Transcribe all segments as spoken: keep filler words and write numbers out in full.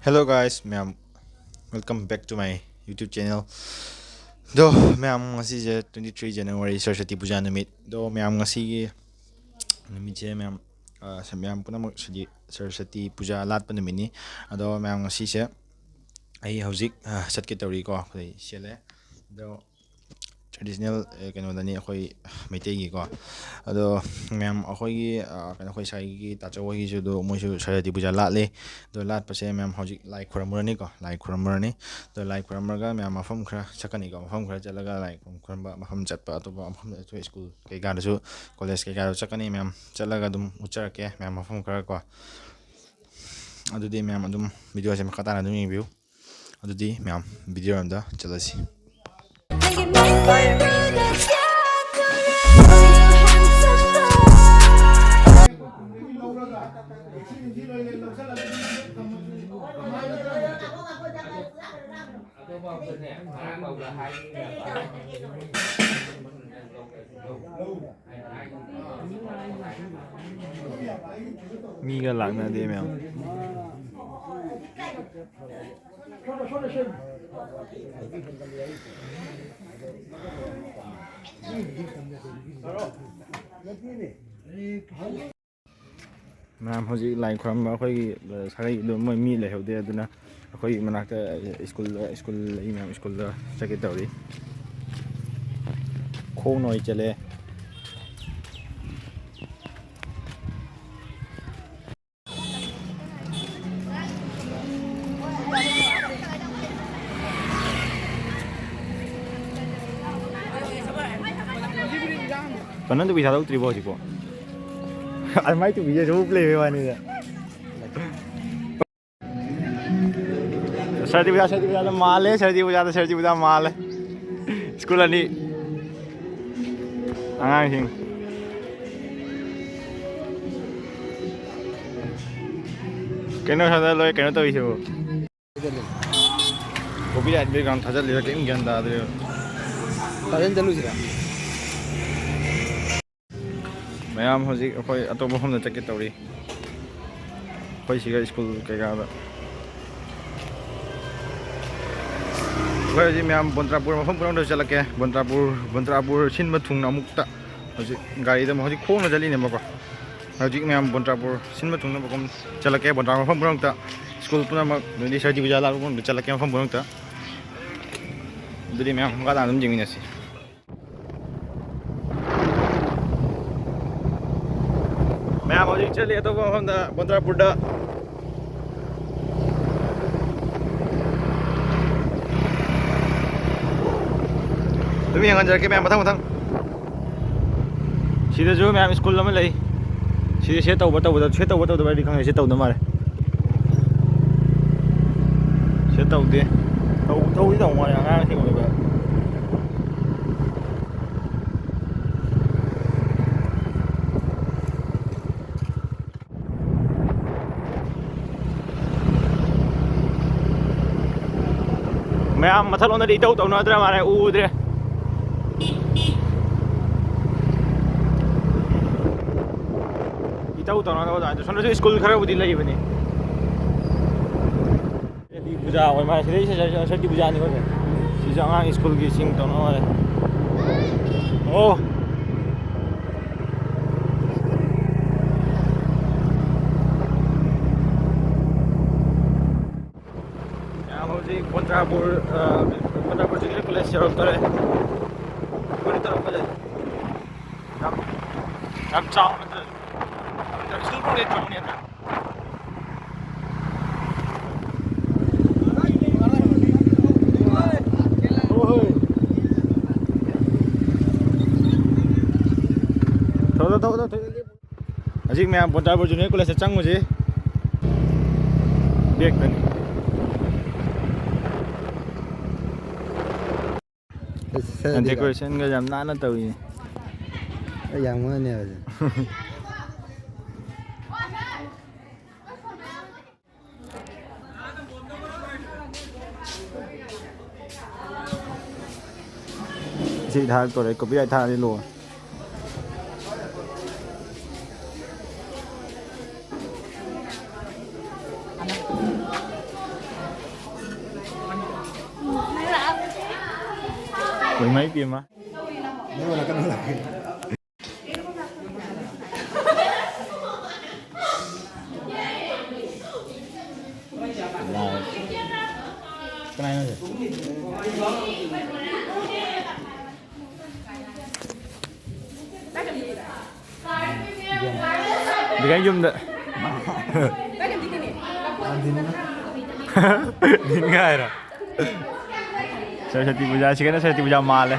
Hello guys, ꯃꯌꯥꯝ, welcome back to my YouTube channel. ꯑꯗꯣ ꯃꯌꯥꯝ, ꯉꯁꯤꯁꯦ twenty three January, ꯁꯔꯁ꯭ꯋꯇꯤ ꯄꯨꯖꯥ ꯅꯨꯃꯤꯠ꯫ ꯑꯗꯣ ꯃꯌꯥꯝ, ꯉꯁꯤꯒꯤ ꯅꯨꯃꯤꯠꯁꯦ ꯃꯌꯥꯝ, ꯑ, ꯁ-, ꯃꯌꯥꯝ ꯄꯨꯝꯅꯃꯛ ꯁꯗꯤ-, ꯁꯔꯁ꯭ꯋꯇꯤ ꯄꯨꯖꯥ ꯂꯥꯠꯄ ꯅꯨꯃꯤꯠꯅꯤ꯫ ꯑꯗꯣ ꯃꯌꯥꯝ, ꯉꯁꯤꯁꯦ ꯑꯩ ꯍꯧꯖꯤꯛ, ꯑ, ꯆꯠꯀꯦ ꯇꯧꯔꯤꯀꯣ, ꯑꯩꯈꯣꯏ ꯁꯦꯠꯂꯦ꯫ ꯑꯗꯣ traditional, ꯑ, ꯀꯩꯅꯣꯗꯅꯤ, ꯑꯩꯈꯣꯏ ꯃꯩꯇꯩꯒꯤꯀꯣ꯫ ꯑꯗꯣ ꯃꯌꯥꯝ, ꯑꯩꯈꯣꯏꯒꯤ, ꯑ, ꯀꯩꯅꯣ, ꯑꯩꯈꯣꯏ ꯁꯥꯏꯒꯤ ꯇꯥꯆꯧ ꯍꯣꯏꯒꯤꯁꯨ, ꯑꯗꯣ ꯃꯣꯏꯁꯨ ꯁꯔꯁ꯭ꯋꯇꯤ ꯄꯨꯖꯥ ꯂꯥꯠꯂꯤ꯫ ꯑꯗꯣ ꯂꯥꯠꯄꯁꯦ ꯃꯌꯥꯝ ꯍꯧꯖꯤꯛ ꯂꯥꯏ ꯈꯨꯔꯝꯃꯨꯔꯅꯤꯀꯣ, ꯂꯥꯏ ꯈꯨꯔꯝꯃꯨꯔꯅꯤ꯫ ꯑꯗꯣ ꯂꯥꯏ ꯈꯨꯔꯝꯃꯒ ꯃꯌꯥꯝ ꯃꯐꯝ ꯈꯔ ꯆꯠꯀꯅꯤꯀꯣ, ꯃꯐꯝ ꯈꯔ ꯆꯠꯂꯒ ꯂꯥꯏ ꯈꯨꯔꯝꯕ ꯃꯐꯝ ꯆꯠꯄ, ꯑꯇꯣꯞꯄ ꯃꯐꯝꯗ ꯑꯩꯈꯣꯏ ꯁ꯭ꯀꯨꯜ ꯀꯩꯀꯥꯗꯁꯨ, ꯀꯣꯂꯦꯖ ꯀꯩꯀꯥꯗꯁꯨ ꯆꯠꯀꯅꯤ ꯃꯌꯥꯝ꯫ ꯆꯠꯂꯒ ꯑꯗꯨꯝ ꯎꯠꯆꯔꯛꯀꯦ ꯃꯌꯥꯝ ꯃꯐꯝ ꯈꯔ ꯀꯣ꯫ ꯑꯗꯨꯗꯤ ꯃꯌꯥꯝ ꯑꯗꯨꯝ ꯚꯤꯗꯤꯑꯣꯁꯦ ꯃꯈꯥ ꯇꯥꯅ ꯑꯗꯨꯝ ꯌꯦꯡꯕꯤꯌꯨ꯫ ꯑꯗꯨꯗꯤ ꯃꯌꯥꯝ, ꯚꯤꯗꯤꯑꯣ ꯑꯝꯗ ꯆꯠꯂꯁꯤ꯫ ꯃꯤꯒ ꯂꯥꯛꯅꯗꯦ ꯃꯌꯥꯝ꯫ ꯃꯌꯥꯝ, ꯍꯧꯖꯤꯛ ꯂꯥꯏ ꯈꯨꯔꯝꯕ ꯑꯩꯈꯣꯏꯒꯤ, ꯑ, ꯁꯥꯒꯩꯗꯣ ꯃꯣꯏ ꯃꯤ ꯂꯩꯍꯧꯗꯦ, ꯑꯗꯨꯅ ꯑꯩꯈꯣꯏ ꯃꯅꯥꯛꯇ, ꯑ, ꯁ꯭ꯀꯨꯜꯗ, ꯁ꯭ꯀꯨꯜ ꯂꯩ ꯃꯌꯥꯝ, ꯁ꯭ꯀꯨꯜꯗ ꯆꯠꯀꯦ ꯇꯧꯔꯤ꯫ ꯈꯣꯡꯅ ꯑꯣꯏ ꯆꯠꯂꯦ꯫ ꯄꯥꯅꯟ ꯇꯨꯄꯤ ꯊꯥꯗꯣꯛꯇ꯭ꯔꯤꯕꯣ ꯍꯧꯖꯤꯛꯄꯣ? ꯑꯗꯨꯃꯥꯏ ꯇꯨꯄꯤꯁꯦ ꯁꯨꯝ ꯎꯞ ꯂꯩꯕꯩ ꯋꯥꯅꯤꯗ꯫ ꯁꯔꯗꯤ ꯄꯨꯖꯥ, ꯁꯔꯗꯤ ꯄꯨꯖꯥꯗ ꯃꯥꯜꯂꯦ, ꯁꯔꯗꯤ ꯄꯨꯖꯥꯗ, ꯁꯔꯗꯤ ꯄꯨꯖꯥ ꯃꯥꯜꯂꯦ꯫ ꯁ꯭ꯀꯨꯜ ꯑꯅꯤ꯫ ꯑꯉꯥꯡꯁꯤꯡ꯫ ꯀꯩꯅꯣ ꯁ꯭ꯋꯥꯏꯗ ꯂꯣꯏ ꯀꯩꯅꯣ ꯇꯧꯔꯤꯁꯤꯕꯨ? Copyright background ꯊꯥꯖꯤꯜꯂꯤꯔ ꯀꯔꯤꯝ ꯒ꯭ꯌꯥꯟ ꯇꯥꯗ꯭ꯔꯦꯕ꯫ ꯇꯥꯖꯟ ꯆꯠꯂꯨꯁꯤꯔ? ꯃꯌꯥꯝ, ꯍꯧꯖꯤꯛ ꯑꯩꯈꯣꯏ ꯑꯇꯣꯞꯄ ꯃꯐꯝꯗ ꯆꯠꯀꯦ ꯇꯧꯔꯤ꯫ ꯑꯩꯈꯣꯏ ꯁꯤꯒ ꯁ꯭ꯀꯨꯜ ꯀꯩꯀꯥꯗ ꯑꯩꯈꯣꯏ ꯍꯧꯖꯤꯛ ꯃꯌꯥꯝ ꯕꯣꯟꯇ꯭ꯔꯥꯄꯨꯔ ꯃꯐꯝ ꯄꯨꯝꯅꯃꯛꯇ ꯆꯠꯂꯛꯀꯦ꯫ ꯕꯣꯟꯇ꯭ꯔꯥꯄꯨꯔ, ꯕꯣꯟꯇ꯭ꯔꯥꯄꯨꯔ ꯁꯤꯟꯕ ꯊꯨꯡꯅ ꯑꯃꯨꯛꯇ ꯍꯧꯖꯤꯛ ꯒꯥꯔꯤꯗ ꯑꯃꯨꯛ ꯍꯧꯖꯤꯛ ꯈꯣꯡꯅ ꯆꯠꯂꯤꯅꯦꯕꯀꯣ꯫ ꯍꯧꯖꯤꯛ ꯃꯌꯥꯝ ꯕꯣꯟꯇ꯭ꯔꯥꯄꯨꯔ ꯁꯤꯟꯕ ꯊꯨꯡꯅꯕ ꯀꯨꯝ ꯆꯠꯂꯛꯀꯦ꯫ ꯕꯣꯟꯇ꯭ꯔꯥꯄꯨꯔ ꯃꯐꯝ ꯄꯨꯝꯅꯃꯛꯇ ꯁ꯭ꯀꯨꯜ ꯄꯨꯝꯅꯃꯛ, ꯑꯗꯩꯗꯤ ꯁꯔꯁꯋꯇꯤ ꯄꯨꯖꯥ ꯂꯥꯛꯄ ꯄꯨꯝꯅꯃꯛꯇ ꯆꯠꯂꯛꯀꯦ ꯃꯐꯝ ꯄꯨꯝꯅꯃꯛꯇ꯫ ꯑꯗꯨꯗꯤ ꯃꯌꯥꯝ ꯃꯈꯥ ꯇꯥꯅ ꯑꯗꯨꯝ ꯌꯦꯡꯃꯤꯟꯅꯁꯤ꯫ ꯃꯌꯥꯝ ꯍꯧꯖꯤꯛ ꯆꯠꯂꯤ ꯑꯇꯣꯞꯄ ꯃꯐꯝꯗ, ꯕꯣꯟꯇ꯭ꯔꯥꯄꯨꯔꯗ꯫ ꯑꯗꯨꯝ ꯌꯦꯡꯍꯟꯖꯔꯛꯀꯦ ꯃꯌꯥꯝ, ꯃꯊꯪ ꯃꯊꯪ꯫ ꯁꯤꯗꯁꯨ ꯃꯌꯥꯝ ꯁ꯭ꯀꯨꯜ ꯑꯃ ꯂꯩ꯫ ꯁꯤꯗꯤ ꯁꯦ ꯇꯧꯕ ꯇꯧꯕꯗ, ꯁꯦ ꯇꯧꯕ ꯇꯧꯗꯕ ꯍꯥꯏꯗꯤ ꯈꯪꯗꯦ, ꯁꯦ ꯇꯧꯗ ꯃꯥꯜꯂꯦ꯫ ꯁꯦ ꯇꯧꯗꯦ꯫ ꯇꯧ-, ꯇꯧꯗꯤ ꯇꯧ ꯃꯥꯜꯂꯦ ꯑꯉꯥꯡꯁꯤꯡ ꯑꯣꯏꯕ꯫ ꯃꯌꯥꯝ ꯃꯊꯛꯂꯣꯝꯗꯗꯤ ꯏꯇꯧ ꯇꯧꯅꯗ꯭ꯔ ꯃꯥꯜꯂꯦ, ꯎꯗ꯭ꯔꯦ꯫ ꯏꯇꯧ ꯇꯧꯅꯗꯕ ꯑꯗꯨꯃꯥꯏꯅ꯫ ꯁꯣꯝꯗꯁꯨ ꯁ꯭ꯀꯨꯜ ꯈꯔꯕꯨꯗꯤ ꯂꯩꯕꯅꯤ꯫ ꯁꯔꯁꯋꯇꯤ ꯄꯨꯖꯥ ꯑꯣꯏ ꯃꯥꯜꯂꯦ꯫ ꯁꯤꯗꯩ ꯁꯔꯁꯋꯇꯤ ꯄꯨꯖꯥꯅꯤ ꯑꯩꯈꯣꯏꯁꯦ꯫ ꯁꯤꯁꯨ ꯑꯉꯥꯡ ꯁ꯭ꯀꯨꯜꯒꯤ ꯆꯤꯡ ꯇꯧꯅ ꯃꯥꯜꯂꯦ꯫ ꯑꯣ꯫ ꯃꯌꯥꯝ ꯍꯧꯖꯤꯛ ꯕꯣꯟꯇ꯭ꯔꯥꯄꯨꯔ, ꯑ, ꯕꯣꯟꯇ꯭ꯔꯥꯄꯨꯔ ꯖꯨꯅꯤꯌꯔ ꯀꯣꯂꯦꯖ ꯌꯧꯔꯛꯇꯣꯔꯦ꯫ ꯑꯩꯈꯣꯏꯅ ꯇꯧꯔꯛꯄꯗ ꯌꯥꯝ, ꯌꯥꯝ ꯆꯥꯎꯅ ꯇꯧꯔꯦ꯫ ꯁ꯭ꯀꯨꯜ ꯄ꯭ꯔꯣꯖꯦꯛ ꯇꯧꯕꯅꯦꯅ꯫ ꯊꯧꯗꯣꯛ, ꯊꯧꯗꯣꯛ, ꯊꯧꯗꯣꯛ꯫ ꯍꯧꯖꯤꯛ ꯃꯌꯥꯝ ꯕꯣꯟꯇ꯭ꯔꯥꯄꯨꯔ ꯖꯨꯅꯤꯌꯔ ꯀꯣꯂꯦꯖꯇ ꯆꯪꯉꯨꯁꯤ꯫ ꯕꯦꯛꯇꯅꯤ꯫ ꯑꯁ, ꯁꯔꯗꯤ ꯗꯦꯀꯣꯔꯦꯁꯟꯒ ꯌꯥꯝ ꯅꯥꯟꯅ ꯇꯧꯏ꯫ ꯑꯩ ꯌꯥꯝ ꯉꯥꯡꯅꯦ ꯍꯧꯖꯤꯛ꯫ ꯁꯤ ꯊꯥꯔꯛꯇꯣꯔꯦ, copyright ꯊꯥꯔꯗꯤ ꯂꯣꯏꯔꯦ꯫ ꯏꯃꯥꯏ ꯄꯦꯝꯃ꯫ ꯀꯅꯥꯅꯣ ꯁꯦ? ꯕꯤꯀꯥꯏ ꯌꯨꯝꯗ꯫ ꯗꯤꯟꯒ ꯍꯥꯏꯔꯣ? ꯁꯔꯁꯋꯇꯤ ꯄꯨꯖꯥ, ꯁꯤꯒꯅ ꯁꯔꯁꯋꯇꯤ ꯄꯨꯖꯥ ꯃꯥꯜꯂꯦ꯫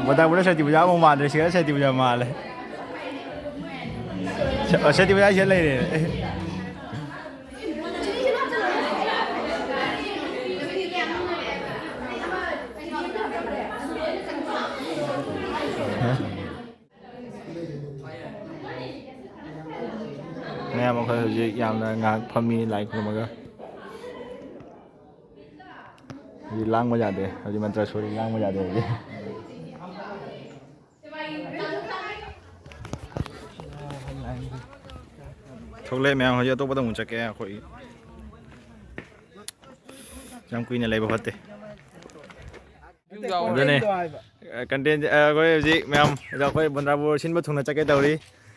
ꯕꯣꯗꯥꯄꯨꯔꯗ ꯁꯔꯁꯋꯇꯤ ꯄꯨꯖꯥ ꯑꯃꯨꯛ ꯃꯥꯟꯗ꯭ꯔꯦ, ꯁꯤꯒꯅ ꯁꯔꯁꯋꯇꯤ ꯄꯨꯖꯥ ꯃꯥꯜꯂꯦ꯫ ꯁ-, ꯁꯔꯁꯋꯇꯤ ꯄꯨꯖꯥ ꯁꯤꯗ ꯂꯩꯔꯦ꯫ ꯃꯌꯥꯝ ꯑꯩꯈꯣꯏ ꯍꯧꯖꯤꯛ ꯌꯥꯝꯅ ꯉꯥꯏꯍꯥꯛ ꯐꯝꯃꯤ ꯂꯥꯏ ꯈꯨꯔꯨꯝꯃꯒ꯫ ꯍꯧꯖꯤꯛ ꯂꯥꯡꯕ ꯌꯥꯗꯦ, ꯍꯧꯖꯤꯛ ꯃꯟꯇ꯭ꯔ ꯁꯣꯔꯤ, ꯂꯥꯡꯕ ꯌꯥꯗꯦ ꯍꯧꯖꯤꯛ꯫ ꯊꯣꯛꯂꯛꯑꯦ ꯃꯌꯥꯝ, ꯍꯧꯖꯤꯛ ꯑꯇꯣꯞꯄꯗ ꯑꯃꯨꯛ ꯆꯠꯀꯦ ꯑꯩꯈꯣꯏ꯫ ꯌꯥꯝ ꯀꯨꯏꯅ ꯂꯩꯕ ꯐꯠꯇꯦ꯫ ꯑꯗꯨꯅꯦ꯫ ꯀꯟꯇꯦꯟ ꯑꯩꯈꯣꯏ ꯍꯧꯖꯤꯛ ꯃꯌꯥꯝ ꯑꯗꯣ ꯑꯩꯈꯣꯏ ꯕꯟꯗ꯭ꯔꯥꯄꯨꯔ ꯁꯤꯟꯕ ꯊꯨꯡꯅ ꯆꯠꯀꯦ ꯇꯧꯔꯤ꯫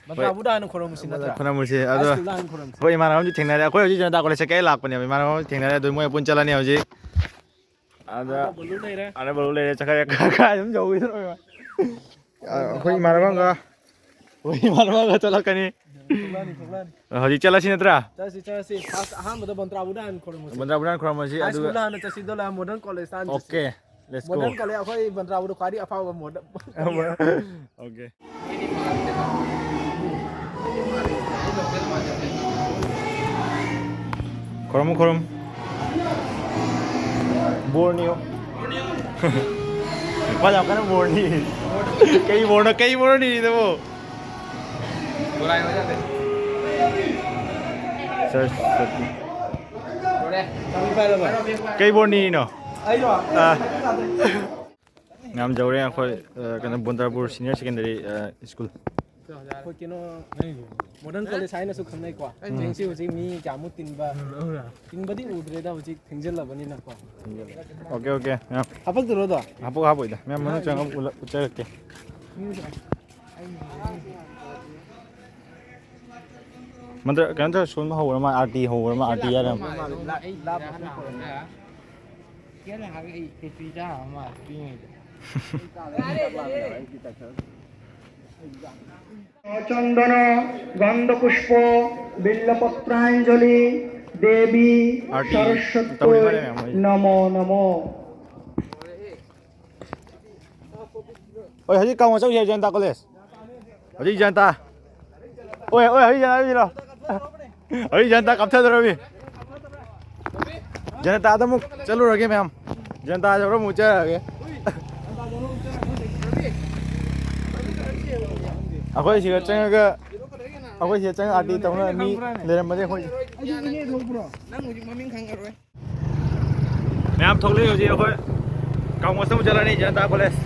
ꯃꯟꯗ꯭ꯔꯥꯕꯨꯗ ꯍꯥꯟꯅ ꯈꯣꯏꯔꯝꯃꯨꯁꯤ ꯅꯠꯇ꯭ꯔꯥ? ꯈꯣꯏꯔꯝꯃꯨꯁꯦ꯫ ꯑꯗꯣ ꯍꯥꯏ ꯁ꯭ꯀꯨꯜꯗ ꯍꯥꯟꯅ ꯈꯣꯏꯔꯝꯁꯤ꯫ ꯑꯩꯈꯣꯏ ꯏꯃꯥꯟꯅꯕ ꯑꯃꯁꯨ ꯊꯦꯡꯅꯔꯦ꯫ ꯑꯩꯈꯣꯏ ꯍꯧꯖꯤꯛ ꯖꯅꯇꯥ ꯀꯣꯂꯦꯖ ꯆꯠꯀꯦ ꯂꯥꯛꯄꯅꯦꯕ꯫ ꯏꯃꯥꯟꯅꯕ ꯑꯃ ꯊꯦꯡꯅꯔꯦ꯫ ꯑꯗꯨ ꯃꯣꯏ ꯄꯨꯟ ꯆꯠꯂꯅꯤ ꯍꯧꯖꯤꯛ꯫ ꯑꯗ ꯑꯥꯗ ꯕꯣꯂꯨ ꯂꯩꯔꯦ꯫ ꯑꯥꯗ ꯕꯣꯂꯨ ꯂꯩꯔꯦ꯫ ꯆꯠꯈ꯭ꯔꯦ꯫ ꯀꯥꯏ ꯑꯗꯨꯝ ꯌꯧꯈꯤꯗꯣꯏꯅꯣ꯫ ꯑꯩꯈꯣꯏ ꯏꯃꯥꯟꯅꯕ ꯑꯃꯒ꯫ ꯑꯩꯈꯣꯏ ꯏꯃꯥꯟꯅꯕ ꯑꯃꯒ ꯆꯠꯂꯛꯀꯅꯤ꯫ ꯊꯣꯛꯂꯛꯑꯅꯤ, ꯊꯣꯛꯂꯛꯑꯅꯤ꯫ ꯍꯧꯖꯤꯛ ꯆꯠꯂꯁꯤ ꯅꯠꯇ꯭ꯔꯥ? ꯆꯠꯂꯁꯤ, ꯆꯠꯂꯁꯤ꯫ ꯐꯥꯔꯁ ꯑꯍꯥꯟꯕꯗ ꯕꯟꯗ꯭ꯔꯥꯕꯨꯗ ꯍꯥꯟꯅ ꯈꯣꯏꯔꯝꯃꯁꯤ꯫ ꯕꯟꯗ꯭ꯔꯥꯕꯨꯗ ꯍꯥꯟꯅ ꯈꯣꯏꯔꯝꯃꯁꯤ, ꯍꯥꯏ ꯑꯗꯨꯒ ꯁ꯭ꯀꯨꯜꯗ ꯍꯥꯟꯅ ꯆꯠꯁꯤ, ꯑꯗꯨꯒ ꯃꯣꯗꯔꯟ ꯀꯣꯂꯦꯖꯇ ꯍꯥꯟꯅ ꯆꯠꯁꯤ꯫ Okay, let's go꯫ Modern college ꯑꯩꯈꯣꯏ ꯕꯟꯗ꯭ꯔꯥꯕꯨꯗ ꯈ꯭ꯋꯥꯏꯗꯒꯤ ꯑꯐꯥꯎꯕ ꯃꯣꯗꯔꯟ꯫ ꯑꯣꯀꯦ꯫ ꯈꯨꯔꯨꯝ, ꯈꯨꯔꯨꯝ꯫ ꯕꯣꯔ ꯅꯤꯌꯨ꯫ ꯃꯥ ꯌꯥꯝ ꯀꯟꯅ ꯕꯣꯔ ꯅꯤ꯫ ꯀꯩ ꯕꯣꯔꯅꯣ, ꯀꯩ ꯕꯣꯔꯅꯣ ꯅꯤꯔꯤꯗꯨꯕꯨ? ꯁꯔꯁ꯭ꯋꯇꯤ꯫ ꯀꯩ ꯕꯣꯔ ꯅꯤꯔꯤꯅꯣ? ꯑꯥ꯫ ꯌꯥꯝ ꯌꯧꯔꯦ ꯑꯩꯈꯣꯏ, ꯑ, ꯀꯩꯅꯣ, ꯕꯣꯟꯗ꯭ꯔꯥꯄꯨꯔ ꯁꯤꯅꯤꯌꯔ ꯁꯦꯀꯦꯟꯗꯔꯤ, ꯑ, ꯁ꯭ꯀꯨꯜ꯫ ꯑꯩꯈꯣꯏ ꯀꯩꯅꯣ, ꯃꯣꯗꯔꯟ ꯀꯣꯂꯦꯖ ꯍꯥꯏꯅꯁꯨ ꯈꯪꯅꯩꯀꯣ꯫ ꯎꯝ꯫ ꯍꯧꯖꯤꯛꯁꯤ ꯍꯧꯖꯤꯛ ꯃꯤ ꯀꯌꯥꯃꯨꯛ ꯇꯤꯟꯕ, ꯇꯤꯟꯕꯗꯤ ꯎꯗ꯭ꯔꯦꯗ, ꯍꯧꯖꯤꯛ ꯊꯦꯡꯖꯤꯜꯂꯕꯅꯤꯅꯀꯣ꯫ ꯑꯣꯀꯦ, ꯑꯣꯀꯦ, ꯌꯥꯝ꯫ ꯍꯥꯄꯛꯇꯣꯏꯔꯣ ꯑꯗꯣ? ꯍꯥꯄꯛ ꯍꯥꯄꯛꯏꯗ, ꯃꯌꯥꯝ ꯃꯅꯨꯡ ꯆꯪꯉꯒ ꯎꯠꯂ-, ꯎꯠꯆꯔꯛꯀꯦ꯫ ꯃꯟꯗ꯭ꯔ ꯀꯩꯅꯣ ꯇꯧꯔ ꯁꯣꯟꯕ ꯍꯧꯔ ꯃꯥ, ꯑꯥꯔꯇꯤ ꯍꯧꯔ ꯃꯥ, ꯑꯥꯔꯇꯤ ꯌꯥꯔꯦ꯫ চন্দন গন্ধ পুষ্প বিল্লপত্রাঞ্জলি দেবী আরতি, সরস্বত্যৈ মোটামুটি মানে মেমোরি। নমো নমো। ꯍꯣꯏ, ꯍꯧꯖꯤꯛ ꯀꯥꯡ ꯆꯠꯂꯨꯁꯦ ꯖꯌꯟꯇ ꯀꯣꯂꯦꯖ꯫ ꯍꯧꯖꯤꯛ ꯖꯌꯟꯇ꯫ ꯍꯣꯏ, ꯍꯣꯏ, ꯍꯧꯖꯤꯛ ꯖꯌꯟꯇ ꯆꯠꯂꯨꯁꯤꯔꯣ? ꯍꯧꯖꯤꯛ ꯖꯌꯟꯇ ꯀꯥꯞꯊꯗꯧꯔꯃꯤ꯫ ꯖꯌꯟꯇꯗ ꯑꯃꯨꯛ ꯆꯠꯂꯨꯔꯒꯦ ꯃꯌꯥꯝ꯫ ꯖꯌꯟꯇ ꯌꯧꯔ ꯑꯃꯨꯛ ꯆꯠꯂꯒꯦ꯫ ꯑꯩꯈꯣꯏ ꯁꯤꯗ ꯆꯪꯉꯒ, ꯑꯩꯈꯣꯏ ꯁꯤꯗ ꯆꯪꯉꯒ ꯑꯥꯔꯇꯤ ꯇꯧꯅ ꯃꯤ ꯂꯩꯔꯝꯃꯗꯤ ꯑꯩꯈꯣꯏ ꯅꯪ ꯍꯧꯖꯤꯛ ꯃꯃꯤꯡ ꯈꯪꯉꯔꯣꯏ꯫ ꯃꯌꯥꯝ ꯊꯣꯛꯂꯛꯏ ꯍꯧꯖꯤꯛ ꯑꯩꯈꯣꯏ ꯀꯥꯡꯃꯣꯁꯇ ꯑꯃꯨꯛ ꯆꯠꯂꯅꯤ, ꯖꯅꯇꯥ ꯀꯣꯂꯦꯖ꯫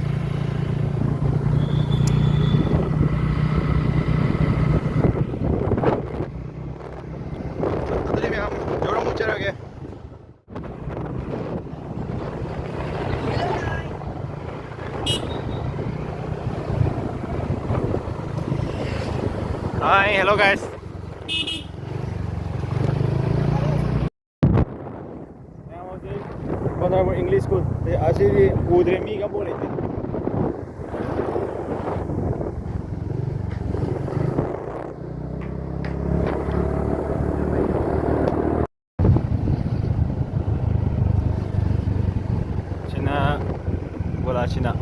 ꯑꯗꯨꯗꯤ ꯃꯌꯥꯝ ꯌꯧꯔ ꯑꯃꯨꯛ ꯆꯠꯂꯒꯦ꯫ Hi, hello guys. ꯃꯌꯥꯝ ꯍꯧꯖꯤꯛ ꯍꯣꯅꯔꯕꯜ ꯏꯪꯂꯤꯁ ꯁ꯭ꯀꯨꯜ ꯑꯁꯤꯗꯤ ꯎꯗ꯭ꯔꯦ, ꯃꯤꯒ ꯑꯝꯐꯥꯎ ꯂꯩꯇꯦ꯫ ꯁꯤꯅ ꯒꯣꯂꯥꯁꯤꯅ꯫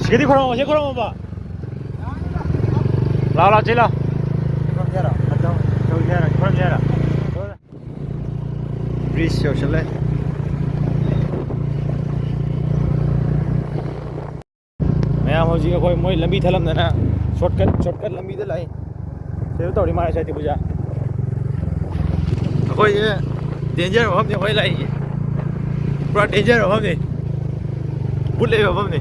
ꯁꯤꯗꯤ ꯈꯣꯏꯔꯝꯃꯣ, ꯁꯤ ꯈꯣꯏꯔꯝꯃꯣꯕ꯫ ꯂꯥꯎ, ꯂꯥꯎ, ꯆꯦꯜꯂꯣ꯫ ꯕ꯭ꯔꯤꯖ ꯌꯧꯁꯜꯂꯦ꯫ ꯃꯌꯥꯝ ꯍꯧꯖꯤꯛ ꯑꯩꯈꯣꯏ ꯃꯣꯏ ꯂꯝꯕꯤ ꯊꯠꯂꯝꯗꯅ ꯁꯣꯔꯠꯀꯠ, ꯁꯣꯔꯠꯀꯠ ꯂꯝꯕꯤꯗ ꯂꯥꯛꯏ꯫ ꯁꯤꯗ ꯇꯧꯔꯤ ꯃꯥꯜꯂꯦ ꯁꯇꯤ ꯄꯨꯖꯥ꯫ ꯑꯩꯈꯣꯏꯁꯦ ꯗꯦꯟꯖꯔ ꯃꯐꯝꯅꯤ ꯑꯩꯈꯣꯏ ꯂꯥꯛꯏꯁꯦ꯫ ꯄꯨꯔꯥ ꯗꯦꯟꯖꯔ ꯃꯐꯝꯅꯤ꯫ ꯕꯨꯠ ꯂꯩꯕ ꯃꯐꯝꯅꯤ꯫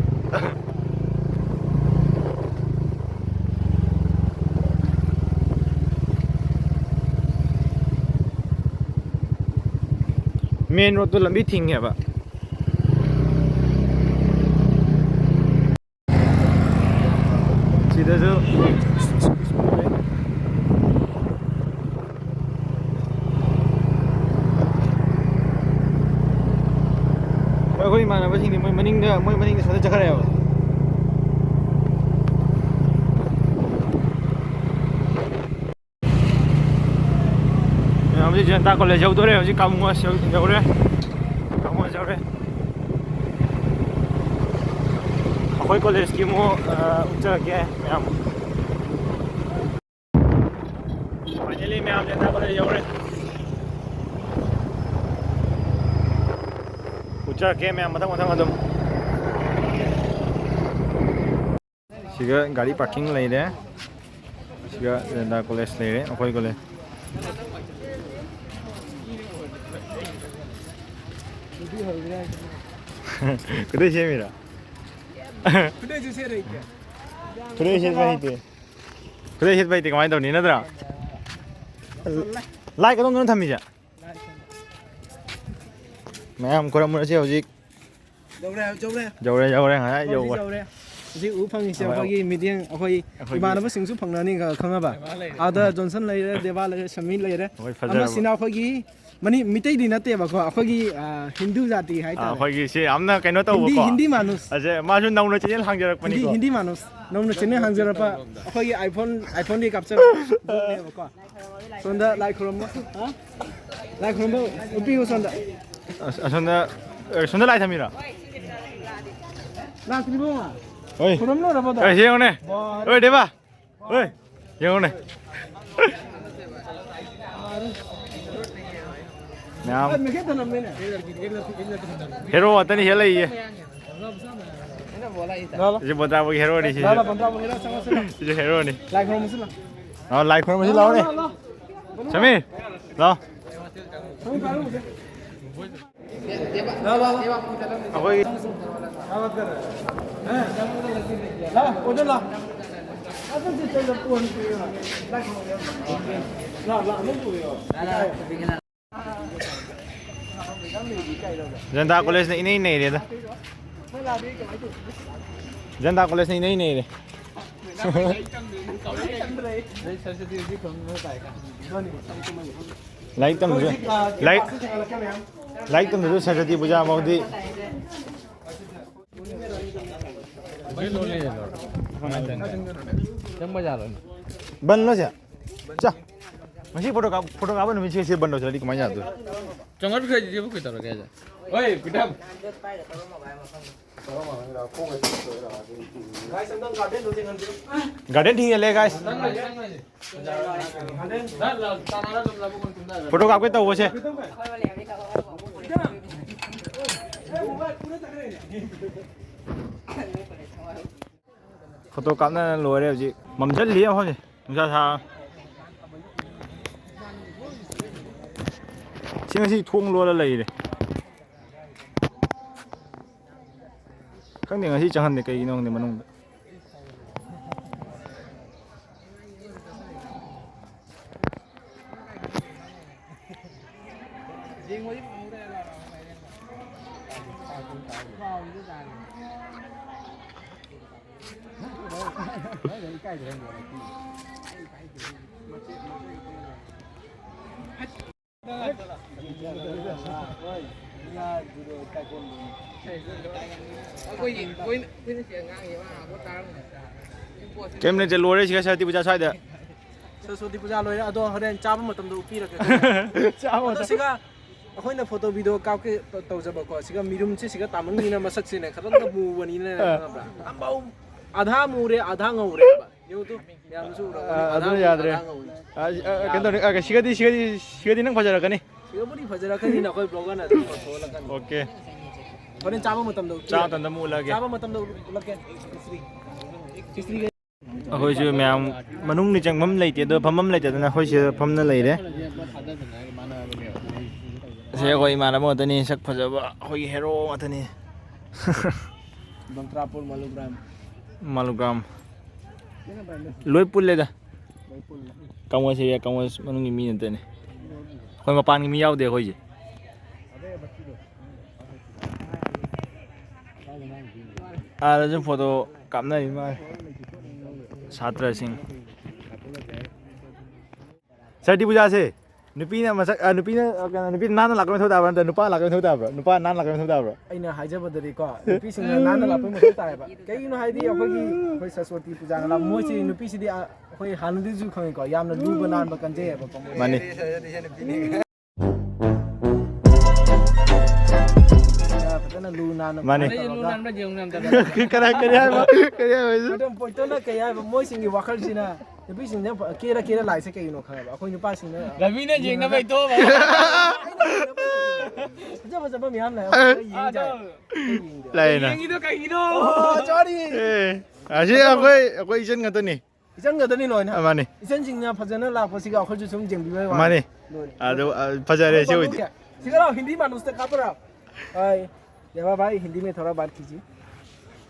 ꯃꯦꯟ ꯔꯣꯗꯇꯣ ꯂꯝꯕꯤ ꯊꯤꯡꯉꯦꯕ꯫ ꯁꯤꯗꯁꯨ ꯃꯣꯏ ꯑꯩꯈꯣꯏ ꯏꯃꯥꯟꯅꯕꯁꯤꯡꯗꯤ ꯃꯣꯏ ꯃꯅꯤꯡꯗ, ꯃꯣꯏ ꯃꯅꯤꯡꯗ ꯁꯣꯝꯗ ꯆꯠꯈ꯭ꯔꯦꯕ꯫ ꯃꯌꯥꯝꯁꯤ ꯖꯅꯇꯥ ꯀꯣꯂꯦꯖ ꯌꯧꯗꯣꯔꯦ ꯍꯧꯖꯤꯛ, ꯀꯥꯃꯨ ꯌꯧꯔꯦ, ꯀꯥꯃꯨ ꯌꯧꯔꯦ꯫ ꯑꯩꯈꯣꯏ ꯀꯣꯂꯦꯖꯀꯤ ꯑꯃꯨꯛ, ꯑ, ꯎꯠꯆꯔꯛꯀꯦ ꯃꯌꯥꯝ꯫ Finally ꯃꯌꯥꯝ ꯖꯅꯇꯥ ꯀꯣꯂꯦꯖ ꯌꯧꯔꯦ꯫ ꯎꯠꯆꯔꯛꯀꯦ ꯃꯌꯥꯝ ꯃꯊꯪ ꯃꯊꯪ ꯑꯗꯨꯝ꯫ ꯁꯤꯒ ꯒꯥꯔꯤ ꯄꯥꯔꯀꯤꯡ ꯂꯩꯔꯦ꯫ ꯁꯤꯒ ꯖꯅꯇꯥ ꯀꯣꯂꯦꯖ ꯂꯩꯔꯦ, ꯑꯩꯈꯣꯏ ꯀꯣꯂꯦꯖ꯫ ꯈꯨꯗꯩ ꯁꯦꯝꯃꯤꯔꯣ? ꯈꯨꯗꯩꯁꯨ ꯁꯦꯠꯂ ꯍꯩꯇꯦ꯫ ꯈꯨꯗꯩ ꯁꯦꯠꯄ ꯍꯩꯇꯦ꯫ ꯈꯨꯗꯩ ꯁꯦꯠꯄ ꯍꯩꯇꯦ ꯀꯃꯥꯏꯅ ꯇꯧꯅꯤ ꯅꯠꯇ꯭ꯔꯥ? ꯂꯥꯏ ꯀꯗꯣꯝꯗꯅꯣ ꯊꯝꯃꯤꯁꯦ? ꯃꯌꯥꯝ ꯈꯨꯔꯨꯝꯃꯨꯔꯁꯤ ꯍꯧꯖꯤꯛ꯫ ꯌꯧꯔꯦ, ꯌꯧꯔꯦ꯫ ꯌꯧꯔꯦ, ꯌꯧꯔꯦ, ꯉꯁꯥꯏ ꯍꯧꯖꯤꯛ ꯌꯧꯔꯦ꯫ ꯌꯧꯔꯦ꯫ ꯍꯧꯖꯤꯛ ꯎꯕ ꯐꯪꯉꯤꯁꯦ ꯍꯣꯏ, ꯑꯩꯈꯣꯏꯒꯤ ꯃꯤꯠꯌꯦꯡ, ꯑꯩꯈꯣꯏ ꯑꯩꯈꯣꯏꯒꯤ ꯏꯃꯥꯟꯅꯕꯁꯤꯡꯁꯨ ꯐꯪꯅꯅꯤ ꯈ-, ꯈꯪꯉꯕ? ꯑꯥꯗ ꯖꯣꯟꯁꯟ ꯂꯩꯔꯦ, ꯗꯦꯕꯥ ꯂꯩꯔꯦ, ꯁꯃꯤ ꯂꯩꯔꯦ꯫ ꯍꯣꯏ, ꯐꯖꯔꯕ꯫ ꯑꯃꯁꯤꯅ ꯑꯩꯈꯣꯏꯒꯤ ꯃꯅꯤ-, ꯃꯤꯇꯩꯗꯤ ꯅꯠꯇꯦꯕꯀꯣ, ꯑꯩꯈꯣꯏꯒꯤ, ꯑ, ꯍꯤꯟꯗꯨ ꯖꯥꯇꯤ ꯑꯥ, ꯍꯥꯏꯇꯥꯔꯦ꯫ ꯑꯩꯈꯣꯏꯒꯤ ꯁꯤ ꯌꯥꯝꯅ ꯀꯩꯅꯣ ꯍꯤꯟꯗꯤ, ꯇꯧꯕꯀꯣ꯫ ꯍꯤꯟꯗꯤ ꯃꯥꯅꯨꯁ꯫ ꯑꯁꯦ, ꯃꯥꯁꯨ ꯅꯧꯅ ꯆꯦꯅꯦꯜ ꯍꯤꯟꯗꯤ, ꯍꯥꯡꯖꯔꯛꯄꯅꯤꯀꯣ꯫ ꯍꯤꯟꯗꯤ ꯃꯥꯅꯨꯁ꯫ ꯅꯧꯅ ꯆꯦꯅꯦꯜ ꯍꯥꯡꯖꯔꯛꯄ ꯑꯩꯈꯣꯏꯒꯤ iPhone, iPhone-ꯗꯒꯤ ꯀꯥꯞꯆꯔꯛꯄꯅꯦꯕꯀꯣ꯫ ꯁꯣꯝꯗ ꯂꯥꯏ ꯈꯨꯔꯨꯝꯕ꯫ ꯍꯥ? ꯂꯥꯏ ꯈꯨꯔꯨꯝꯕ ꯎꯠꯄꯤꯌꯨ ꯁꯣꯝꯗ꯫ ꯑꯁ-, ꯑꯁꯣꯝꯗ, ꯑꯦ, ꯁꯣꯝꯗ ꯂꯥꯏ ꯊꯝꯃꯤꯔꯣ? ꯂꯥꯛꯇ꯭ꯔꯤꯕꯣ? ꯍꯣꯏ꯫ ꯈꯨꯔꯨꯝ ꯂꯣꯏꯔꯕꯣ ꯑꯗꯣ? ꯑꯦ, ꯁꯤ ꯌꯦꯡꯉꯨꯅꯦ꯫ ꯕꯥ-, ꯍꯣꯏ, ꯗꯦꯕꯥ꯫ ꯍꯣꯏ, ꯌꯦꯡꯉꯨꯅꯦ꯫ ꯃꯌꯥꯝ꯫ ꯍꯦꯔꯣ ꯉꯥꯛꯇꯅꯤ ꯁꯤꯗ ꯂꯩꯔꯤꯁꯦ꯫ ꯁꯤ ꯕꯣꯗ꯭ꯔꯥꯕꯒꯤ ꯍꯦꯔꯣꯅꯤ ꯁꯤꯁꯨ꯫ ꯁꯤꯁꯨ ꯍꯦꯔꯣꯅꯤ꯫ ꯂꯥꯛꯑꯣ, ꯂꯥꯏ ꯈꯨꯔꯨꯝꯕꯁꯤ ꯂꯥꯛꯑꯣꯅꯦ꯫ ꯁꯃꯤꯔ, ꯂꯥꯛꯑꯣ꯫ ꯑꯩꯈꯣꯏꯒꯤ ꯖꯟꯇꯥ ꯀꯣꯂꯦꯖꯅ ꯏꯅꯩ ꯅꯩꯔꯦꯗ꯫ ꯖꯟꯇꯥ ꯀꯣꯂꯦꯖꯅ ꯏꯅꯩ ꯅꯩꯔꯦ꯫ ꯂꯥꯏꯔꯤꯛ ꯇꯝꯕꯁꯨ, ꯂꯥꯏꯔꯤꯛ, ꯂꯥꯏꯔꯤꯛ ꯇꯝꯕꯁꯨ ꯁꯔꯁ꯭ꯋꯇꯤ ꯄꯨꯖꯥ ꯐꯥꯎꯗꯤ꯫ ꯕꯟꯂꯣ ꯁꯦ? ꯆꯥ, ꯉꯁꯤ ꯐꯣꯇꯣ ꯀꯥꯞ-, ꯐꯣꯇꯣ ꯀꯥꯞꯄ ꯅꯨꯃꯤꯠꯁꯦ ꯁꯤ ꯕꯟ ꯇꯧꯁꯤꯜꯂꯗꯤ ꯀꯃꯥꯏꯅ ꯌꯥꯗꯣꯏꯅꯣ? ꯆꯪꯉꯛꯈ꯭ꯔꯗꯤ ꯁꯤꯕꯨ ꯀꯩꯗꯧꯔꯒꯦ ꯍꯥꯏꯁꯦ? ꯍꯣꯏ, ꯄꯤꯇꯝ꯫ ꯒꯥꯔꯗꯦꯟ ꯊꯤꯡꯖꯤꯜꯂꯦ, ꯒꯥꯏꯁ꯫ ꯐꯣꯇꯣ ꯀꯥꯞꯀꯦ ꯇꯧꯕꯁꯦ꯫ ꯐꯣꯇꯣ ꯀꯥꯞꯅ ꯂꯣꯏꯔꯦ ꯍꯧꯖꯤꯛ꯫ ꯃꯝꯁꯤꯜꯂꯤ ꯃꯐꯝꯁꯦ꯫ ꯅꯨꯡꯁꯥ ꯁꯥ-, ꯁꯤ ꯉꯁꯤ ꯊꯣꯡ ꯂꯣꯜꯂ ꯂꯩꯔꯦ꯫ ꯈꯪꯗꯦ, ꯉꯁꯤ ꯆꯪꯍꯟꯗꯦ꯫ ꯀꯩꯒꯤꯅꯣ ꯈꯪꯗꯦ ꯃꯅꯨꯡꯗ꯫ ꯀꯩꯝ ꯂꯩꯇꯦ, ꯂꯣꯏꯔꯦ ꯁꯤꯒ ꯁꯔꯇꯤ ꯄꯨꯖꯥ ꯁ꯭ꯋꯥꯏꯗ꯫ ꯁꯔꯁ꯭ꯋꯇꯤ ꯄꯨꯖꯥ ꯂꯣꯏꯔꯦ, ꯑꯗꯣ ꯍꯣꯔꯦꯟ ꯆꯥꯕ ꯃꯇꯝꯗ ꯎꯞꯄꯤꯔꯛꯀꯦ꯫ ꯆꯥꯕ ꯑꯗꯣ ꯃꯇꯝ꯫ ꯁꯤꯒ ꯑꯩꯈꯣꯏꯅ ꯐꯣꯇꯣ ꯚꯤꯗꯤꯑꯣ ꯀꯥꯞꯀꯦ ꯇ-, ꯇꯧꯖꯕꯀꯣ, ꯁꯤꯒ ꯃꯤꯔꯨꯝꯁꯦ ꯁꯤꯒ ꯇꯥꯃꯟꯒꯤꯅ ꯃꯁꯛꯁꯤꯅꯦ ꯈꯤꯇꯪꯒ ꯃꯨꯕꯅꯤꯅ, ꯑꯥ꯫ ꯈꯪꯉꯕ꯭ꯔꯥ? ꯑꯝꯕꯥꯎ ꯑꯙꯥ ꯃꯨꯔꯦ, ꯑꯙꯥ ꯉꯧꯔꯦꯕ꯫ ꯌꯦꯡꯉꯨ ꯇꯨ, ꯃꯌꯥꯝꯅꯁꯨ ꯎꯔꯝꯒꯅꯤ, ꯑꯥ, ꯑꯙꯥ ꯑꯗꯨꯅ ꯃꯨꯔꯦ, ꯌꯥꯗ꯭ꯔꯦ꯫ ꯑꯙꯥ ꯉꯧꯔꯦ꯫ ꯑꯥ, ꯑꯥ, ꯀꯩꯅꯣ ꯇꯧꯅꯤ, ꯑꯥ, ꯁꯤꯒꯗꯤ, ꯁꯤꯒꯗꯤ, ꯁꯤꯒꯗꯤ ꯅꯪ ꯐꯖꯔꯛꯀꯅꯤ꯫ ꯁꯤꯒꯕꯨꯗꯤ ꯐꯖꯔꯛꯀꯅꯤꯅ ꯑꯩꯈꯣꯏ ꯕ꯭ꯂꯣꯒꯔꯅ ꯑꯗꯨꯝ ꯊꯣꯛꯍꯜꯂꯛꯀꯅꯤ꯫ ꯑꯣꯀꯦ꯫ ꯍꯣꯔꯦꯟ ꯆꯥꯕ ꯃꯇꯝꯗ ꯎꯠꯀꯦ꯫ ꯆꯥꯕ ꯃꯇꯝꯗ ꯑꯃꯨꯛ ꯎꯠꯂꯛꯑꯒꯦ꯫ ꯆꯥꯕ ꯃꯇꯝꯗ ꯎꯠꯂꯛꯀꯦ꯫ ꯍꯤꯁꯇ꯭ꯔꯤ꯫ ꯍꯤꯁꯇ꯭ꯔꯤꯒ ꯑꯩꯈꯣꯏꯁꯨ ꯃꯌꯥꯝ ꯃꯅꯨꯡꯗ ꯆꯪꯐꯝ ꯂꯩꯇꯦ, ꯑꯗꯣ ꯐꯝꯐꯝ ꯂꯩꯇꯗꯅ ꯑꯩꯈꯣꯏ ꯁꯤꯗ ꯐꯝꯅ ꯂꯩꯔꯦ꯫ ꯁꯤ ꯑꯩꯈꯣꯏ ꯏꯃꯥꯟꯅꯕ ꯉꯥꯛꯇꯅꯤ, ꯁꯛ ꯐꯖꯕ ꯑꯩꯈꯣꯏꯒꯤ ꯍꯦꯔꯣ ꯉꯥꯛꯇꯅꯤ꯫ ꯃꯟꯇ꯭ꯔꯥꯄꯨꯔ, ꯃꯥꯂꯨꯒ꯭ꯔꯥꯝ꯫ ꯃꯥꯂꯨꯒ꯭ꯔꯥꯝ꯫ ꯂꯣꯏꯅ ꯕ꯭ꯔꯥꯟꯗꯦꯗ꯫ ꯂꯣꯏ ꯄꯨꯜꯂꯦꯗ꯫ ꯂꯣꯏ ꯄꯨꯜꯂꯦ꯫ ꯀꯥꯡꯒꯣꯟꯁꯦ ꯀꯥꯡꯒꯣꯟ ꯃꯅꯨꯡꯒꯤ ꯃꯤ ꯅꯠꯇꯦꯅꯦ꯫ ꯑꯩꯈꯣꯏ ꯃꯄꯥꯟꯒꯤ ꯃꯤ ꯌꯥꯎꯗꯦ ꯑꯩꯈꯣꯏꯁꯦ꯫ ꯑꯥꯗꯁꯨ ꯐꯣꯇꯣ ꯀꯥꯞꯅꯔꯤ ꯃꯥꯜꯂꯦ ꯁꯥꯇ꯭ꯔꯁꯤꯡ꯫ ꯁꯔꯇꯤ ꯄꯨꯖꯥꯁꯦ ꯅꯨꯄꯤꯅ ꯃꯁꯛ, ꯑ, ꯅꯨꯄꯤꯅ, ꯑ, ꯀꯩꯅꯣ, ꯅꯨꯄꯤꯅ ꯅꯥꯟꯅ ꯂꯥꯛꯄ ꯃꯊꯧ ꯇꯥꯕ꯭ꯔꯥ, ꯅꯠꯇ꯭ꯔꯒ ꯅꯨꯄꯥꯅ ꯂꯥꯛꯄ ꯃꯊꯧ ꯇꯥꯕ꯭ꯔꯥ? ꯅꯨꯄꯥꯅ ꯅꯥꯟꯅ ꯂꯥꯛꯄ ꯃꯊꯧ ꯇꯥꯕ꯭ꯔꯥ? ꯑꯩꯅ ꯍꯥꯏꯖꯕꯗꯗꯤꯀꯣ, ꯅꯨꯄꯤꯁꯤꯡꯅ ꯅꯥꯟꯅ ꯂꯥꯛꯄꯒꯤ ꯃꯊꯧ ꯇꯥꯏꯌꯦꯕ꯫ ꯀꯩꯒꯤꯅꯣ ꯍꯥꯏꯗꯤ, ꯑꯩꯈꯣꯏꯒꯤ, ꯑꯩꯈꯣꯏ ꯁꯔꯁꯋꯇꯤ ꯄꯨꯖꯥꯅ ꯂꯥꯛ-, ꯃꯣꯏꯁꯤ ꯅꯨꯄꯤꯁꯤꯗꯤ, ꯑ, ꯑꯩꯈꯣꯏ ꯍꯥꯟꯅꯗꯒꯤꯁꯨ ꯈꯪꯉꯤꯀꯣ, ꯌꯥꯝꯅ ꯂꯨꯕ ꯅꯥꯟꯕ ꯀꯟꯖꯩꯌꯦꯕꯀꯣ ꯃꯣꯏ꯫ ꯃꯥꯅꯤ꯫ ꯐꯖꯅ ꯂꯨ ꯅꯥꯟꯅ ꯃꯥꯅꯤ꯫ ꯇꯧꯔꯒ ꯀꯅꯥ, ꯀꯔꯤ ꯍꯥꯏꯕ? ꯀꯔꯤ ꯍꯥꯏꯕ? ꯑꯗꯨꯝ ꯄꯣꯏꯟꯇꯔꯅ ꯀꯩ ꯍꯥꯏꯕ? ꯃꯣꯏꯁꯤꯡꯒꯤ ꯋꯥꯈꯜꯁꯤꯅ ꯅꯨꯄꯤꯁꯤꯡꯅ ꯀꯦꯔ ꯀꯦꯔ ꯂꯥꯛꯏꯁꯦ ꯀꯩꯒꯤꯅꯣ ꯈꯪꯉꯕ? ꯑꯩꯈꯣꯏ ꯅꯨꯄꯥꯁꯤꯡꯅ ꯔꯕꯤꯅ ꯌꯦꯡꯅꯕ ꯏꯇꯣꯝ꯫ ꯐꯖ ꯐꯖꯕ ꯃꯌꯥꯝ ꯂꯩ꯫ ꯑꯩꯈꯣꯏ ꯌꯦꯡ ꯇꯥꯔꯦ꯫ ꯑꯩꯈꯣꯏ ꯌꯦꯡꯗꯦ꯫ ꯂꯩꯅ꯫ ꯌꯦꯡꯉꯤꯗꯣ ꯀꯩꯒꯤꯅꯣ? ꯑꯣ, sorry꯫ ꯑꯦ, ꯑꯁꯤ ꯑꯩꯈꯣꯏ, ꯑꯩꯈꯣꯏ ꯏꯆꯟ ꯉꯥꯛꯇꯅꯤ꯫ ꯏꯆꯟ ꯉꯥꯛꯇꯅꯤ ꯂꯣꯏꯅ꯫ ꯑ, ꯃꯥꯅꯤ꯫ ꯏꯆꯟꯁꯤꯡꯅ ꯐꯖꯅ ꯂꯥꯛꯄꯁꯤꯒ ꯑꯩꯈꯣꯏꯁꯨ ꯁꯨꯝ ꯌꯦꯡꯕꯤꯕꯩ ꯋꯥꯅꯤ꯫ ꯃꯥꯅꯤ꯫ ꯂꯣꯏꯔꯦ꯫ ꯑꯗꯨ, ꯑ, ꯐꯖꯔꯦ ꯁꯤ ꯑꯣꯏꯗꯤ꯫ ꯁꯤꯒ ꯂꯥꯎ, ꯍꯤꯟꯗꯤ ꯃꯥꯅꯨꯁꯇ ꯀꯥꯞꯄꯔꯥ? ꯍꯥꯏ꯫ ꯌꯥꯕ ꯚꯥꯏ, ꯍꯤꯟꯗꯤ ꯃꯦ ꯊꯣꯔꯥ ꯕꯥꯠ ꯀꯤꯖꯤ꯫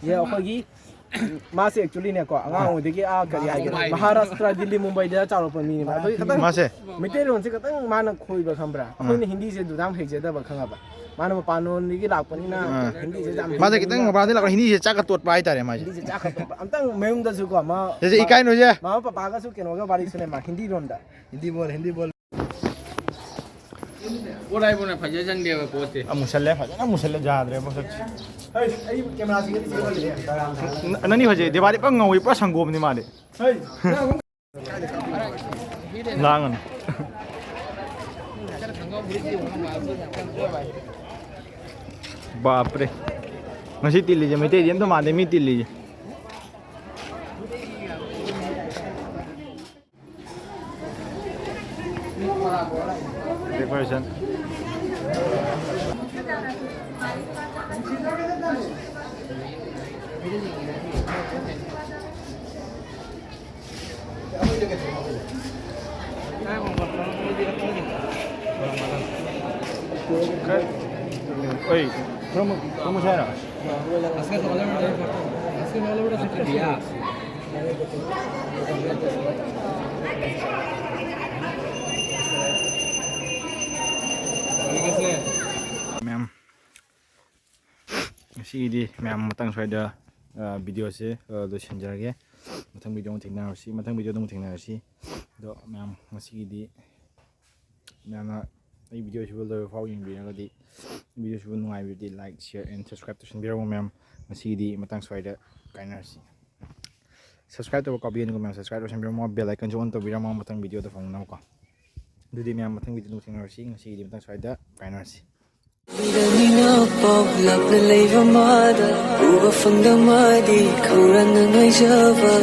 ꯌꯦ ꯑꯩꯈꯣꯏꯒꯤ ꯃꯥꯁꯦ actually ꯅꯦꯀꯣ, ꯑꯉꯥꯡ ꯑꯣꯏꯗꯒꯤ, ꯑꯥ, ꯀꯔꯤ ꯍꯥꯏꯒꯦ, ꯃꯍꯥꯔꯥꯁꯇ꯭ꯔ, ꯗꯤꯜꯂꯤ, ꯃꯨꯝꯕꯥꯏꯗ ꯆꯥꯎꯔꯛꯄ ꯃꯤꯅꯦꯕ꯫ ꯑꯗꯨꯒꯤ ꯈꯤꯇꯪ ꯃꯥꯁꯦ꯫ ꯃꯩꯇꯩꯂꯣꯟꯁꯦ ꯈꯤꯇꯪ ꯃꯥꯅ ꯈꯣꯏꯕ ꯈꯪꯕ꯭ꯔꯥ? ꯑꯥ꯫ ꯑꯩꯈꯣꯏꯅ ꯍꯤꯟꯗꯤꯁꯦ ꯑꯗꯨꯗꯥꯝ ꯍꯩꯖꯗꯕ ꯈꯪꯉꯕ? ꯃꯥꯅ ꯃꯄꯥꯟꯂꯣꯝꯗꯒꯤ ꯂꯥꯛꯄꯅꯤꯅ ꯑꯥ꯫ ꯍꯤꯟꯗꯤꯁꯦ ꯌꯥꯝ ꯃꯥꯁꯦ ꯈꯤꯇꯪ ꯍꯩꯕꯅꯤꯅ ꯃꯄꯥꯟꯗꯒꯤ ꯂꯥꯛꯄ ꯍꯤꯟꯗꯤꯁꯦ ꯆꯥꯛꯀ ꯇꯣꯠꯄ ꯍꯥꯏꯇꯥꯔꯦ ꯃꯥꯁꯦ꯫ ꯍꯤꯟꯗꯤꯁꯦ ꯆꯥꯛꯀ ꯇꯣꯠꯄ꯫ ꯑꯝꯇꯪ ꯃꯌꯨꯝꯗꯁꯨꯀꯣ, ꯃꯥ-, ꯁꯤꯁꯦ ꯏꯀꯥꯏꯅꯨꯁꯦ꯫ ꯃꯃꯥ ꯄꯄꯥꯒꯁꯨ ꯀꯩꯅꯣꯒ ꯋꯥꯔꯤ ꯁꯥꯟꯅꯩ ꯃꯥ ꯍꯤꯟꯗꯤ ꯂꯣꯟꯗ꯫ ꯍꯤꯟꯗꯤ ꯕꯣꯜ, ꯍꯤꯟꯗꯤ ꯕꯣꯜ꯫ ꯄꯣꯠ ꯍꯥꯏꯕꯨꯅ ꯐꯖꯁꯟꯗꯦꯕ ꯄꯣꯠꯁꯦ꯫ ꯑꯃꯨꯁꯜꯂꯦ, ꯐꯖꯅ ꯃꯨꯁꯜꯂꯦ, ꯌꯥꯗ꯭ꯔꯦ ꯃꯁꯛꯁꯦ꯫ ꯅ-, ꯅꯪꯗꯤ ꯐꯖꯩ, ꯗꯤꯋꯥꯂꯤ ꯄꯨꯔꯥ ꯉꯧꯏ, ꯄꯨꯔꯥ ꯁꯪꯒꯣꯝꯅꯤ ꯃꯥꯗꯤ꯫ ꯂꯥꯡꯒꯅꯨ꯫ ꯕꯥꯞꯔꯦ꯫ ꯉꯁꯤ ꯇꯤꯜꯂꯤꯁꯦ ꯃꯩꯇꯩꯗꯤ ꯑꯝꯇ ꯃꯥꯟꯗꯦ ꯃꯤ ꯇꯤꯜꯂꯤꯁꯦ꯫ Decoration. Oi, promo, promo siya na. আজকে সকালে আমরা যাই করতাম। আজকে সকালে আমরা সেটা দিয়া। ঠিক আছে। ম্যাম, ꯉꯁꯤꯒꯤꯗꯤ ꯃꯌꯥꯝ ꯃꯇꯥꯡ ꯁ꯭ꯋꯥꯏꯗ, ꯑ, ꯚꯤꯗꯤꯑꯣꯁꯦ, ꯑ, ꯂꯣꯏꯁꯤꯟꯖꯔꯒꯦ꯫ ꯃꯊꯪ ꯚꯤꯗꯤꯑꯣ ꯑꯃꯨꯛ ꯊꯦꯡꯅꯔꯁꯤ, ꯃꯊꯪ ꯚꯤꯗꯤꯑꯣꯗ ꯑꯃꯨꯛ ꯊꯦꯡꯅꯔꯁꯤ꯫ ꯑꯗꯣ ꯃꯌꯥꯝ ꯉꯁꯤꯒꯤꯗꯤ ꯃꯌꯥꯝꯅ ꯑꯩ ꯚꯤꯗꯤꯑꯣꯁꯤꯕꯨ ꯂꯣꯏꯕ ꯐꯥꯎ ꯌꯦꯡꯕꯤꯔꯒꯗꯤ, ꯚꯤꯗꯤꯑꯣꯁꯤꯕꯨ ꯅꯨꯡꯉꯥꯏꯕꯤꯔꯗꯤ like, share and subscribe ꯇꯧꯁꯟꯕꯤꯔꯝꯃꯣ ꯃꯌꯥꯝ꯫ ꯉꯁꯤꯒꯤꯗꯤ ꯃꯇꯥꯡ ꯁ꯭ꯋꯥꯏꯗ ꯀꯥꯏꯅꯔꯁꯤ꯫ Subscribe ꯇꯧꯕ ꯀꯥꯎꯕꯤꯒꯅꯨꯀꯣ ꯃꯌꯥꯝ, subscribe ꯇꯧꯁꯟꯕꯤꯔꯝꯃꯣ, bell icon ꯁꯨ on ꯇꯧꯕꯤꯔꯝꯃꯣ ꯃꯊꯪ ꯚꯤꯗꯤꯑꯣꯗ ꯐꯪꯅꯕꯀꯣ꯫ ꯑꯗꯨꯗꯤ ꯃꯌꯥꯝ ꯃꯊꯪ ꯚꯤꯗꯤꯑꯣꯗ ꯊꯦꯡꯅꯔꯁꯤ, ꯉꯁꯤꯒꯤꯗꯤ ꯃꯇꯥꯡ ꯁ꯭ꯋꯥꯏꯗ ꯀꯥꯏꯅꯔꯁꯤ꯫ ꯃꯤꯅ ꯄꯥꯎ ꯂꯥꯞꯅ ꯂꯩꯕ ꯃꯥꯗ ꯎꯕ ꯐꯪꯗ ꯃꯥꯗꯤ ꯈꯧꯔꯥꯡꯅ ꯉꯥꯏꯖꯕ